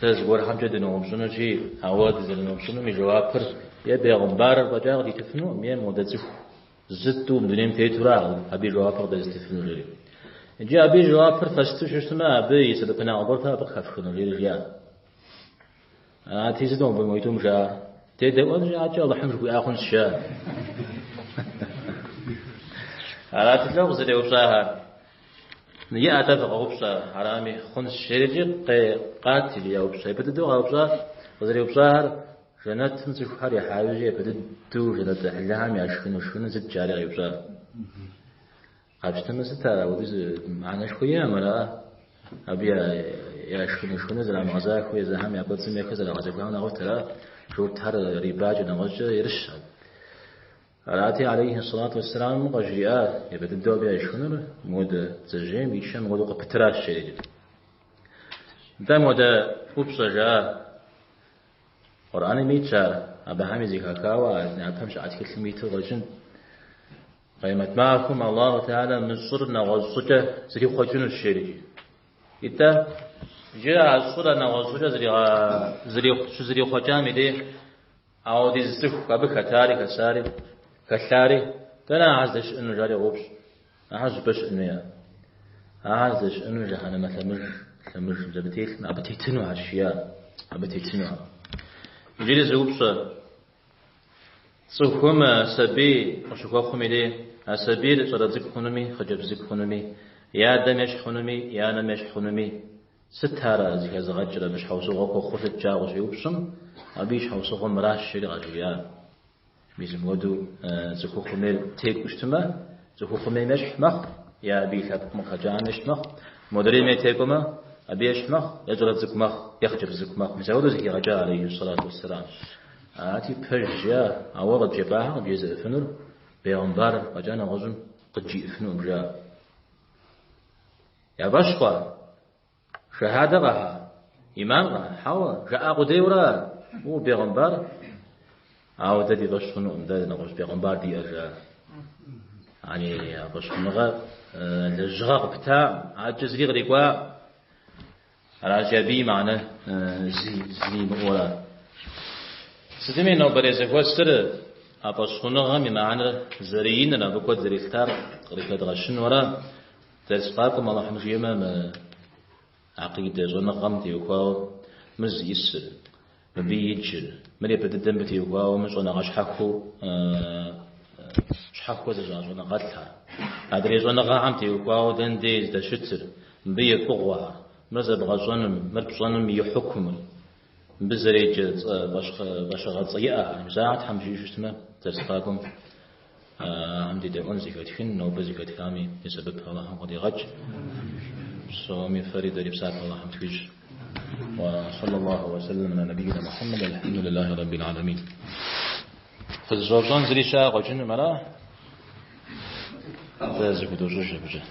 Дэ зыгуэрхэмкӏэ дыноупщӏынущи, ауэ дызэрыноупщӏынум и жэуапыр е бегъымбарыр фӏэкӏа къыдитыфынукъым, е модэ цӏыху зы-тӏу мы дунейм тетура абы и жэуапыр къыдэзытыфыну жери. Иджы абы и жэуапыр фэсту щытмэ, абы и сэбэпынагъ гуэр фэ абы къыхэфхыну жери жиӏа. Арати, сыт мобы моитӏум жаӏар? Дедэӏуэнщи, адэкӏэ Алыхьым жыхуиӏа хъунщ, жаӏэ. Арати, лӏо къызэреупщӏахэр? Иӏэ-тӏэ фыкъэупщӏэ, арами хъунщ, жерикӏи къат иджы яупщӏ. Япэ дыдэу къаупщӏа, къызэреупщӏахэр жэнэтым цӏыхухэр ихьа иужькӏэ япэ дыдэу жэнэт ӏыхьлыхэм яшхыну шхыныр сыт жари къеупщӏар. Къапщтэмэ, сыт ар ауэдэу мыхьэнэшхуэ иӏэм, ара? Абы яшхыну шхыныр зэрамыгъэзахуэу езыхэм я кӏуэцӏым ехыр зэрагъэзэхуам нэгъуэщӏт, ара? Журтхэр рибакӏэ нэгъуэщӏкӏэ ерыщ. Арати, алейхи сэлату уэсселам къажриӏа, япэ дыдэу абы яшхынур модэ бдзэжьейм и чэм мыуэдэу къыпытыращ, жери. Нтӏэ модэ упщӏэ жаӏа. Къурӏэным итщ ар, абыхэми зэхахауэ а япэм щыӏа тхылъым иту къыщӏэкӏын. Къемэт махуэм Аллаху Теала мы щӏыр нэгъуэщӏ щӏыкӏэ зрихъуэкӏынущ, жери. Итӏэ, иджы а щӏыр а нэгъуэщӏ щӏыкӏэ щызэрихъуэкӏам и дей ауэдиз цӏыху абы хэтари, хэсари, хэлъари, дэнэ ахэр здэщыӏэнур, жари къоупщӏ. Ахэр щӏыпӏэ щыӏэн хуей. Ахэр здэщыӏэнур жыхьэнэмэ лъэмыж, лъэмыж абы телъым, абы тетыну ар жиӏа, абы тетыну ар. Иджыри зы упщӏэ. Цӏыхум сабий къыщыхуэхъум и дей, а сабийр щӏалэ цӏыкӏу хъунуми, хъыджэбз цӏыкӏу хъунуми, и адэм ещхь хъунуми, и анэм ещхь хъунуми, сыт ар зыхэзыгъэкӏыр, абы щхьэусыгъуэ хуэхъур сыт жаӏэу къыщеупщӏым, абы и щхьэусыгъуэр мыращ, жери къажриӏа. Мис мыуэду цӏыхухъум ейр текӏуэу щытмэ, цӏыхухъум ейм ещхь мэхъу, е абы и лъэпкъым къыхэкӏам ещхь мэхъу. Модрейм ейр текӏуэмэ, абы ещхь мэхъу, е щӏалэ цӏыкӏу мэхъу, е хъыджэбз цӏыкӏу мэхъу. Мис ауэдэу зэхигъэкӏа, алейхи сэлату уэсселам. Арати, пэж жиӏа, ауэ къыджепӏахэр къыджезыӏэфынур бегъымбар фӏэкӏа нэгъуэщӏым къыджиӏэфынукъым, жаӏэ. Я фӏэщ хъуа? Шэхьадэ къахьа? Иман къахьа? Хьэуэ, жаӏа къудейуэра? У, бегъымбар? Ауэ дэ ди фӏэщ хъунукъым, дэ нэгъуэщӏ бегъымбар диӏэ, жаӏэ. Ани а фӏэщхъуныгъэ лэжьыгъэ къыпытакъым, адэкӏэ зыри кърикӏуакъым. Аращи, абы и мыхьэнэ зыри имыӏэура. Сытми, нобэрей зэхуэсыр а фӏэщхъуныгъэм и мыхьэнэр зэрыиныр, абы куэд зэрелъытар кърихэдгъэщынура. Дерс къакӏуэм Алыхьым жиӏэмэ, мы акъидэ щӏэныгъэм теухуауэ мыр зиӏысыр, мыбы иджыр, мыр япэ дыдэм мыбы теухуауэ мы щӏэныгъэ щхьэхуэу щхьэхуэ зыщӏа щӏэныгъэлӏхэр, адрей щӏэныгъэхэм теухуауэ дэн дей здэщытыр, мыбы и фӏыгъуэхэр, мыр зэбгъэщӏэным, мыр пщӏэным и хьукумыр, мыбы зэреджэ цӏэ фӏэщыгъэцӏэ иӏэхэр, мис ахэр Тхьэм жиӏэу щытмэ, дерс къакӏуэм Ахэм дедэӏуэн зэхэтхын, нобэ зэхэтхами и сэбэп Аллахьым къыдигъэкӏ. Псоми фэри дэри псапэ Аллахьым тхуищӏ. Ва саллаллаху ва саллям аля набийна Мухаммад, альхьамдулиллахи раббил аламин. Фызыщӏэупщӏэн зыри щыӏэ къыщӏэкӏынкъым, ара? Дэ зыхудощӏыж абыкӏэ.